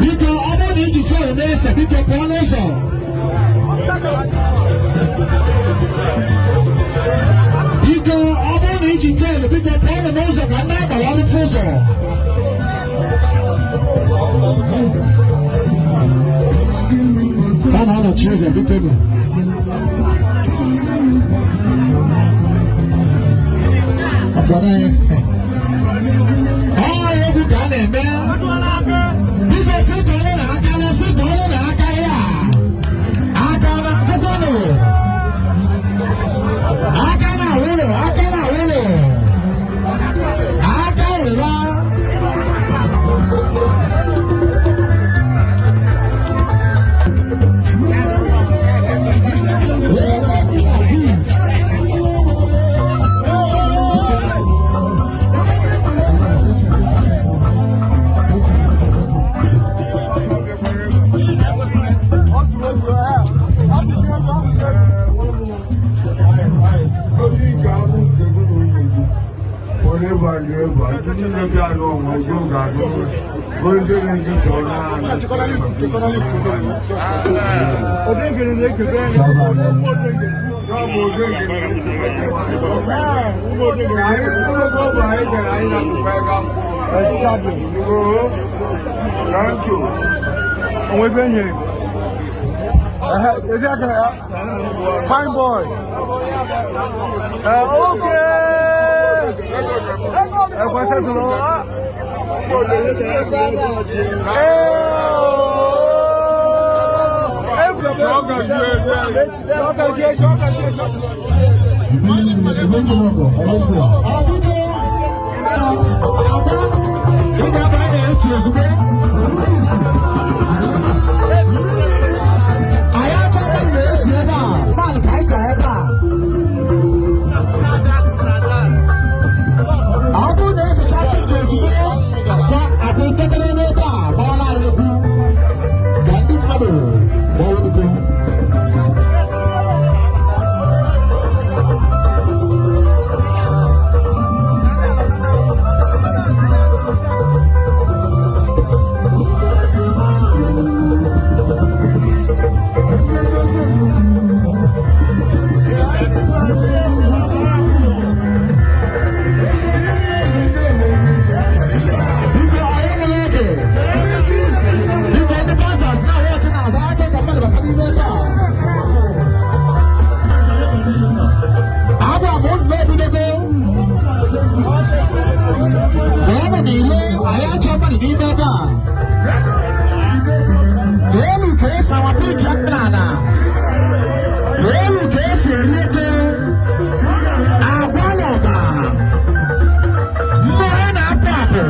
Biko, ọ bụrụ na iji phone na-ese, biko pụọ n'ụzọ. Biko, ọ bụrụ na iji phone, biko pụọ n'ụzọ ka ndị agbara ọrụ fụ ụzọ. Ha na-anọchi ụzọ, biko nụ. Agbara ya. Ọ egwu ka a na-eme. Biko, sị ka ọrụ na aka na sị ka ọrụ na aka ya. Aka na akwụkwọ nụ. Aka na awụrụ, aka na awụrụ. Aka ụra. Thank you. Onwe Fine boy. Okay. Ẹ̀kọ́ tó lọ. Ọ biko, agba, ị ga-aba na-eti ozugbo. Anyị achọghị mmadụ na-eti ebe a, mmadụ ka anyị chọrọ ebe a. Ọ bụrụ na esecha pikcha ozugbo, gwa akụ ntekere n'ebe a, gbawara anyị egwu. Ka ndị mmadụ gbawa egwu. Biko, anyị nwere oge. Biko, ndị pastors na-ahụ ọchị n'azụ aka ka mmadụ bata n'ime ebe a. Agwa m unu na-ebidogo. Pụọnụ n'ile, anyị achọ mmadụ n'ime ebe a. Elu ka esi awa piki ya n'ala. Elu ka esi eri ego. Agwa n'ọba. Mmanya na-apụ apụ.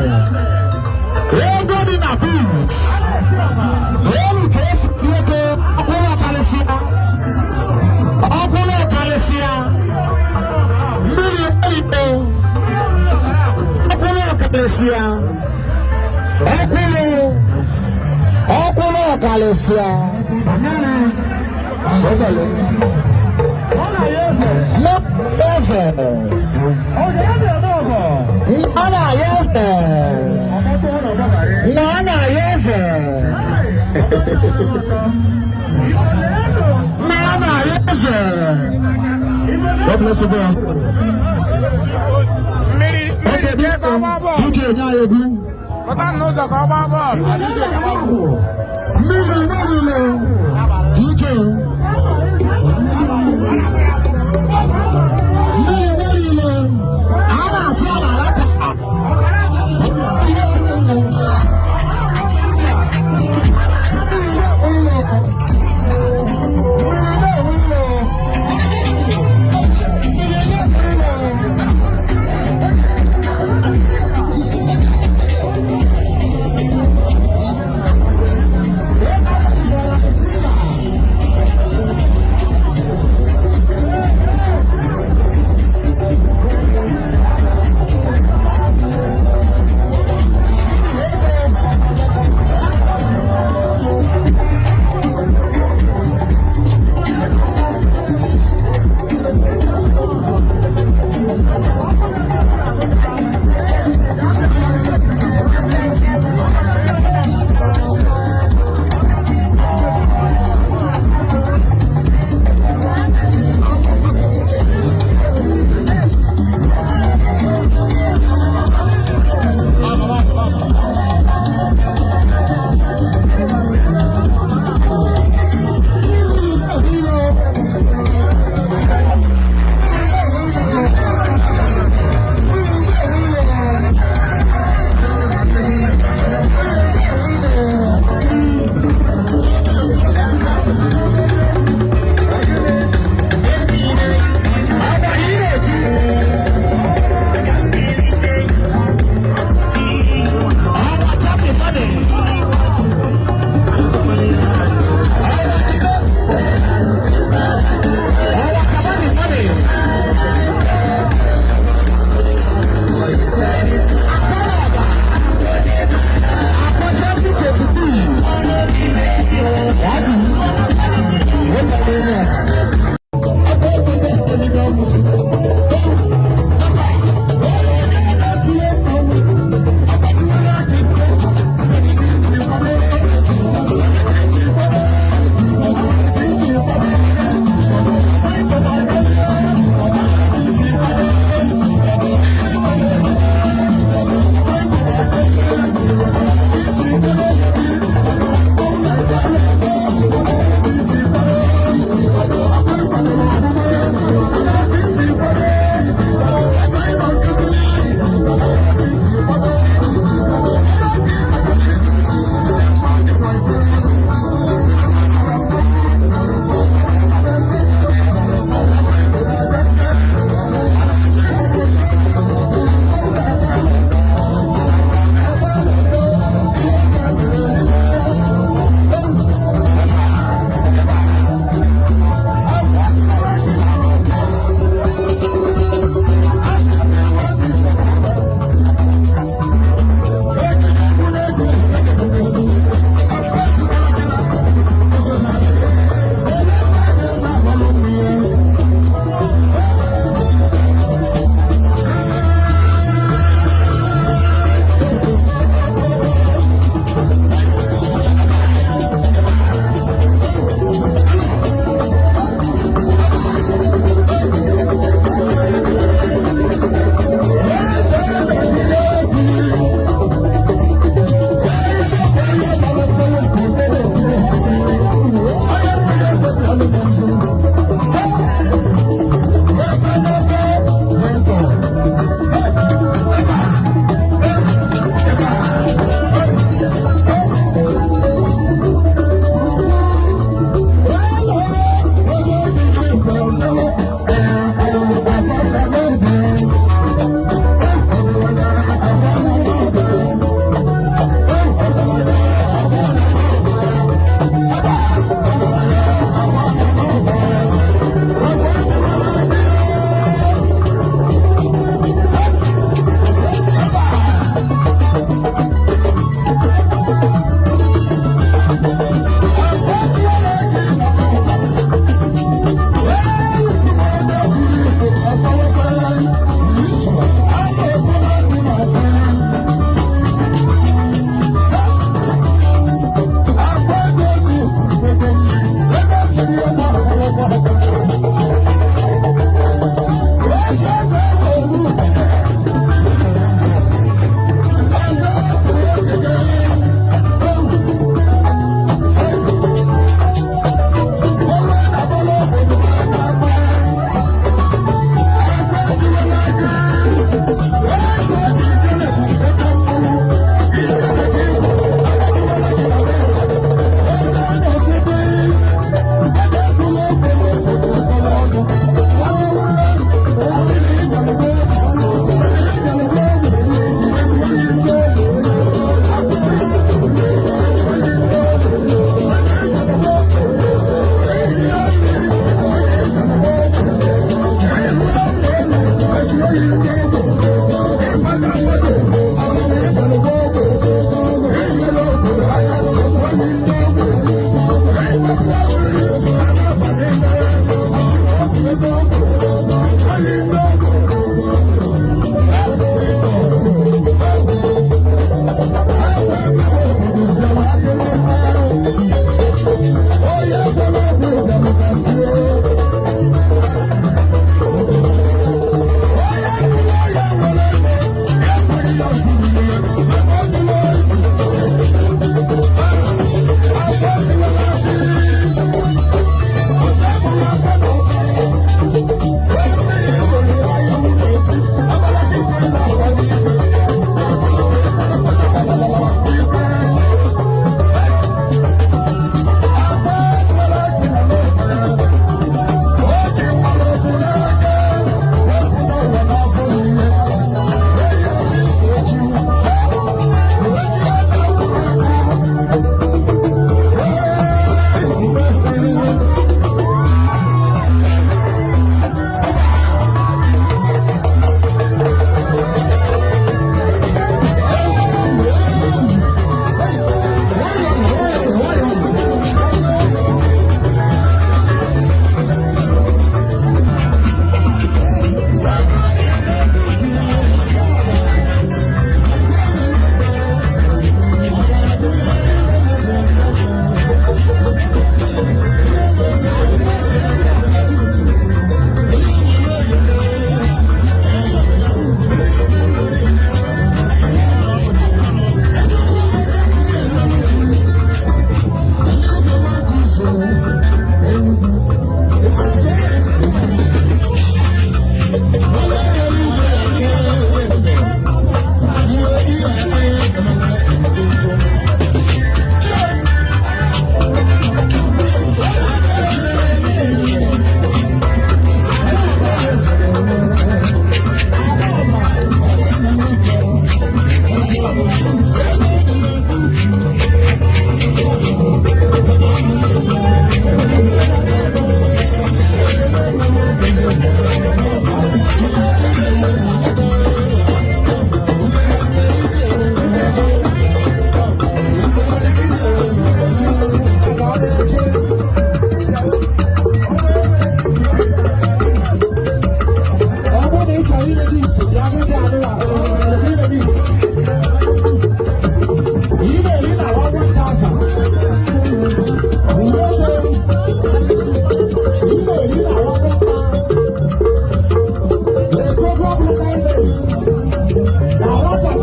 Ego dị na boot. Elu ka esi eri ego. Ọkwụrụ ọkarịsịa. Ọkwụrụ ọkarịsịa. Mmiri erikpo. Ọkwụrụ ọkarịsịa. Ọkwụrụ. Ọkwụrụ ọkarịsịa. Eze. Nwa na-aya eze. Nwa na-aya eze. Nwa na-aya eze. God bless you, boss. Mmiri. Okay, Mmiri ka biko, ọ gbaa bọọlụ. DJ, nye anyị egwu. Pụta n'ụzọ ka ọ gbaa bọọlụ. Mmiri mmiri, DJ. Mmiri mmiri, a na-atụ ya n'ala ka. Mmiri mmiri.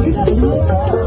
Thank you.